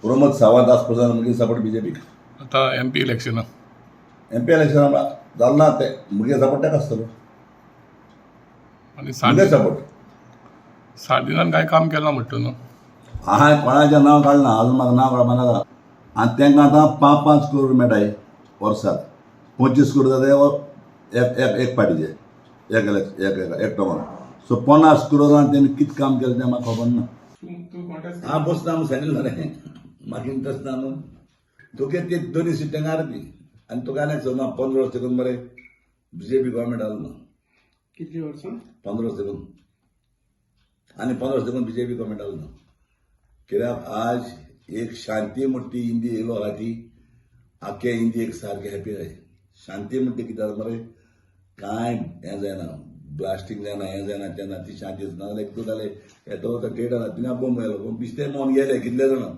प्रमोद सावंत आस मुगे सपोर्ट बीजेपीक. आतां एमपी इलेक्शनां? एमपी इलेक्शन जालें ना ते, मुगे सपोर्ट ताका आसतलो. आनी मुगे सार्दिन सपोर्ट. सार्दिनान कांय काम केलां म्हणटा न्हू? हांवें कोणाचें नांव काडना, अजून म्हाका नांव काडपा नाका. आनी तांकां आतां 5-5 करोड मेळटाय वर्साक, 25 करोड जाता एक एक एक पार्टीचे, एक एक एक एक टर्मान. सो 50 करोडान तेमी कितें काम केलें तें म्हाका खबर ना. तूं तूं कॉन्टेस्ट? हांव बसना म्हूण सांगिल्लें न्हू रे, म्हाका इंट्रस्ट ना न्हू. तुगे ती दोनी सीट तांकां ती आनी तुका आनी चलना. 15 वर्स देखून मरे बीजेपी गव्हर्मेंट आलो ना. कितली वर्सां? 15 वर्स देखून, आनी 15 वर्स देखून बीजेपी गव्हर्मेंट आलो ना. कित्याक आज एक शांती म्हणटी इंडिया येयलो आहा, ती आख्खे इंडियेक सारकें हॅपी जाय. शांती म्हणटी कितें जाता मरे, कांय हें जायना, ब्लास्टींग जायना, हें जायना, तें ना, ती शांती. नाजाल्यार एकदां जालें, येतो थिएटरां थिंगा बॉम्ब घालो, बिस्ते मोन गेले कितले जाणां.